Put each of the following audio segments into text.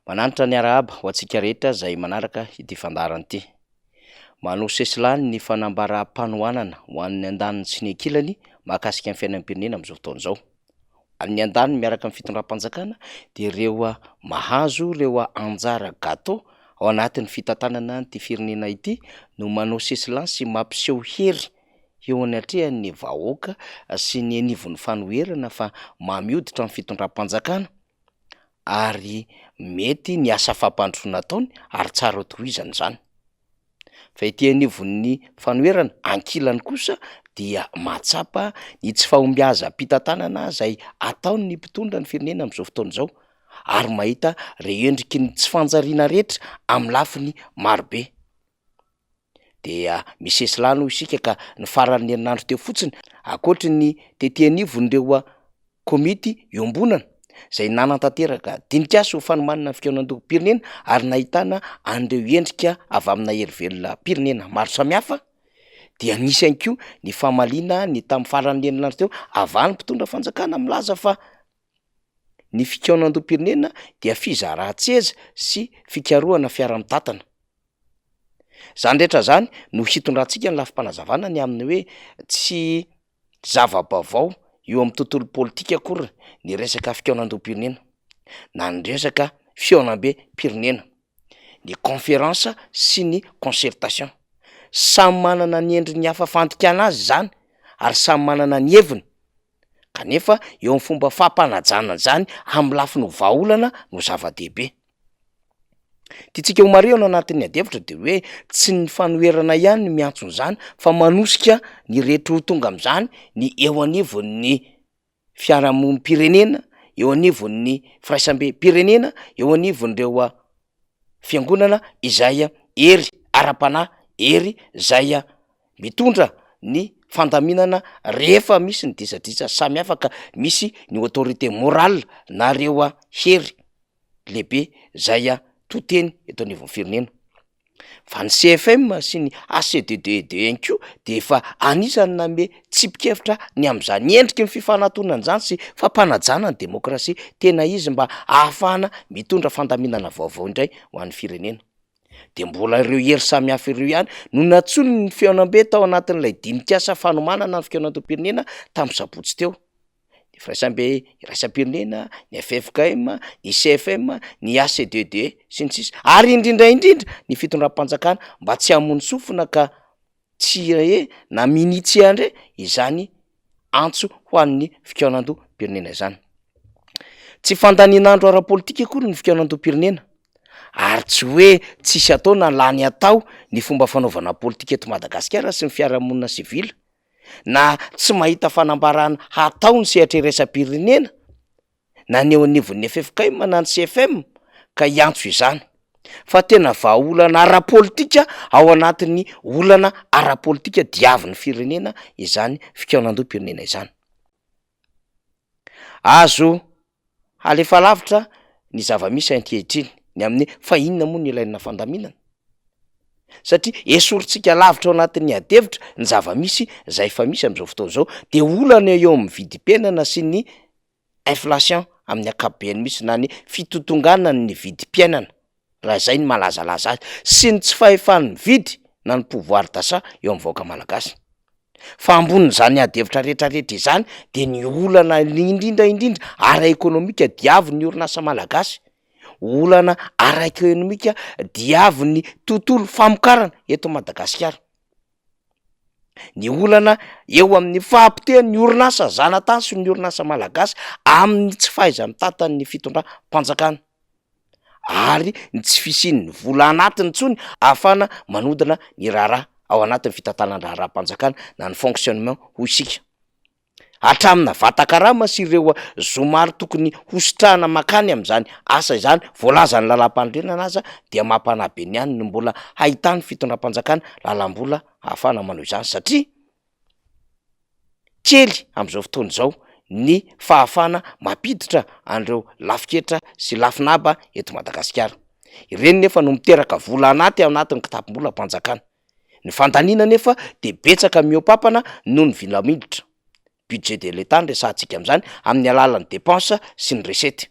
Mananitra ny arahaba ho antsika rehetra izay manaraka ity fandaharana ity. Manao sesilany ny fanambaram-panohanana ho an'ny andaniny sy ny ankilany mahakasika ny fiainam-pirenena amin'izao fotoana izao. Ny andaniny miaraka amin'ny fitondram-panjakana dia ireo mahazo ireo anjara gâteau ao anatin'ny fitantanana an'ity firenena ity no manao sesilany sy mampiseho hery eo anatrehan'ny vahoaka sy ny anivon'ny fanoherana fa mamy hoditra ny fitondram-panjakana ary mety ny asa fampandrosoana ataony ary tsara hotohizana izany. Fa ety anivon'ny fanoherana ankilany kosa dia mahatsapa ny tsy fahombiazam-pitantanana izay ataon'ny mpitondra ny firenena amin'izao fotoana izao ary mahita ireo endriky ny tsy fanjariana rehetra amin'ny lafiny marobe. Dia misesy lany hoy isika ka ny faran'ny herinandro teo fotsiny, ankoatry ny tety anivon'ireo komity iombonana izay nanatanteraka dinik'asa ho fanomanana ny fikaonandoham-pirenena ary nahitana an'ireo endrika avy amina hery velona-pirenena maro samihafa dia nisy ihany koa ny famaliana ny tamin'ny faran'ny herinandro teo avy any mpitondra fanjakana milaza fa ny fikaonandoham-pirenena dia fizaran-tseza sy fikarohana fiara-mitantana. Zany rehetra zany no hitondrantsika ny lafim-panazavana ny amin'ny hoe tsy zava-baovao eo amin'ny tontolo politika akory ny resaka fikaonandoham-pirenena na ny resaka fihaonambem-pirenena, ny conférence sy ny concertation. Samy manana ny endriny hafa fandikana azy izany ary samy manana ny heviny kanefa eo amin'ny fomba fampanajana an'izany amin'ny lafiny ho vahaolana no zava-dehibe. Tiantsika ho marihana ao anatin'ny adihevitra de hoe tsy ny fanoherana ihany no miantso an'izany fa manosika ny rehetra ho tonga amin'izany ny eo anivon'ny fiarahamonim-pirenena, eo anivon'ny firaisambem-pirenena, eo anivon'ireo fiangonana izay hery ara-panahy, hery zay mitondra ny fandaminana rehefa misy ny disadisa samihafa ka misy ny autorité morale na reo hery lehibe zay to teny eto anivon'ny firenena. Fa ny CFM sy ny HCDDD ihany koa de efa anisan'ny nanome tsipikevitra ny amin'izany endriky ny fifanatonana izany sy fampanajana ny demokrasia tena izy mba ahafahana mitondra fandaminana vaovao indray ho an'ny firenena. De mbola ireo hery samihafa ireo ihany no nantsoin'ny fihaonambe tao anatin'ilay dinik'asa fanomanana ny fikaonandoham-pirenena tamin'ny sabotsy teo. ny firaisambe iraisam-pirenena, ny ffkm, ny CFM, ny ACDD, sy ny sisa ary indrindra indrindra ny fitondram-panjakana mba tsy hamono sofina ka tsy re na minia tsy handre izany antso ho an'ny fikaonandoham-pirenena izany. Tsy fandanian'andro ara-politika akory ny fikaonandoham-pirenena ary tsy hoe tsisy atao na lany atao ny fomba fanaovana politika eto Madagasikara sy ny fiarahamonina sivila. na tsy mahita fanambarana hatao ny sehatra iraisam-pirenena na ny eo anivon'ny ffkm na ny CFM ka hiantso izany fa tena vahaolana ara-politika ao anatin'ny olana ara-politika diavin'ny firenena izany fikaonandoham-pirenena izany. Azo Alefa lavitra ny zava-misy ankehitriny ny amin'ny fa inona moa no ilaina fandaminana? Satria esorintsika lavitra ao anatin'ny adihevitra ny zava-misy izay efa misy amin'izao fotoana izao de olana eo amin'ny vidim-piainana sy ny inflation amin'ny ankapobeny mihitsy na ny fitotonganan'ny vidim-piainana raha izay no mahalazalaza azy sy ny tsy fahefan'ny mividy na ny pouvoir d'achat eo amin'ny vahoaka malagasy. Fa ambonin'izany ady hevitra rehetrarehetra izany dia ny olana indrindra indrindra ara-ekonomika diavin'ny orinasa malagasy, olana ara-ekonomika diavin'ny tontolo famokarana eto Madagasikara. Ny olana eo amin'ny fahapotehan'ny orinasa zanatany sy ny orinasa malagasy amin'ny tsy fahaiza-mitantan'ny fitondram-panjakana. ary ny tsy fisian'ny vola anatiny intsony ahafahana manodina ny raharaha ao anatin'ny fitantanan-draharaham-panjakana na ny fonctionnement hoy isika. Hatramina vatan-karama sy ireo zo maro tokony hositrahana mankany amin'izany asa izany voalazan'ny lalàmpanorenana aza dia mampanahy be ny any ny mbola hahitan'ny fitondram-panjakana lalam-bola ahafahana manao izany satria Kely amin'izao fotoana izao ny fahafahana mampiditra an'ireo lafin-ketra sy lafin'haba eto Madagasikara. Ireny nefa no miteraka vola anaty ao anatin'ny kitapom-bolam-panjakana. Ny fandaniana nefa dia betsaka mihoa-pampana noho ny vola miditra. Budget de l'Etat no resahantsika amin'izany, amin'ny alalan'ny dépenses sy ny recettes.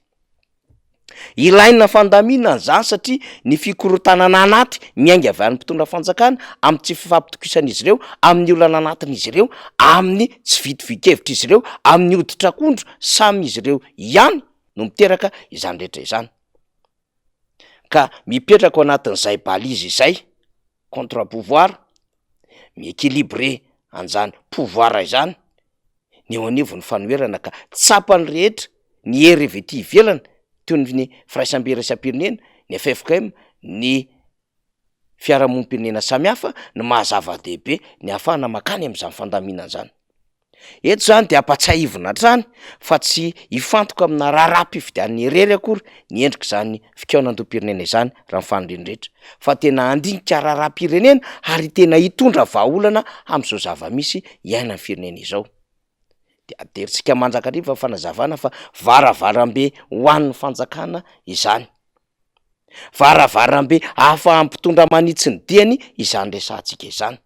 Ilaina fandaminana izany satria ny fikorontanana anaty miainga avy any mpitondra fanjakana amin'ny tsy fifampitokisan'izy ireo, amin'ny olana anatin'izy ireo, amin'ny tsy fitovian-kevitr'izy ireo, amin'ny hoditr'akondro samy izy ireo ihany no miteraka izany rehetra izany. Ka mipetraka ao anatin'izay balise izay, contre pouvoir, mi-equilibrer an'izany pouvoir izany ny eo anivon'ny fanoherana ka tsapan'ny rehetra ny hery avy ety ivelany toy ny firaisambe iraisam-pirenena, ny ffkm, ny fiarahamonim-pirenena samihafa ny maha zava-dehibe ny ahafahana mankany amin'izany fandaminana izany. Eto izany dia ampatsiahivina hatrany fa tsy hifantoka amina raharaham-pifidianana irery akory ny endrik'izany fikaonandoham-pirenena izany raha ny fanirian'ny rehetra fa tena handinika raharaham-pirenena ary tena hitondra vahaolana amin'izao zava-misy iainan'ny firenena izao. Dia aterintsika mandrakariva ny fanazavana fa varavarambe ho an'ny fanjakana izany. Varavarambe ahafahan'ny mpitondra manitsy ny diany izany resahantsika izany.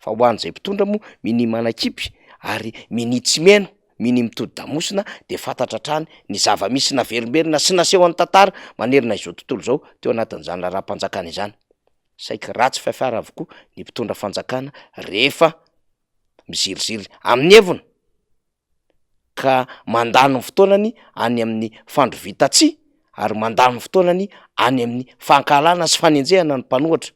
Fa ho an'izay mpitondra moa minia manakipy ary minia tsy mihaino, minia mitodi-damosina dia fantatra hatrany ny zava-misy naverimberina sy nasehon'ny tantara manerana izao tontolo izao teo anatin'izany raharaham-panjakana izany. Saiky ratsy fiafara avokoa ny mpitondra fanjakana rehefa miziriziry amin'ny heviny. ka mandany ny fotoanany any amin'ny fandrovitan-tsihy ary mandany ny fotoanany any amin'ny fankahalana sy fanenjehana ny mpanohitra.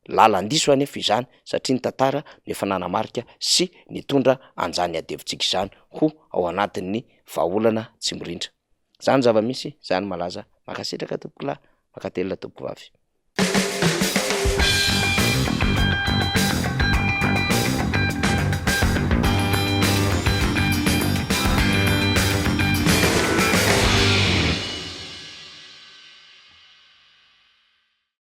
Lalan-diso anefa izany satria ny tantara no efa nanamarika sy nitondra an'izany adihevitsika izany ho ao anatin'ny vahaolana tsy mirindra. Izany zava-misy, izany malaza. Mankasitraka tompokolahy, mankatelina tompokovavy.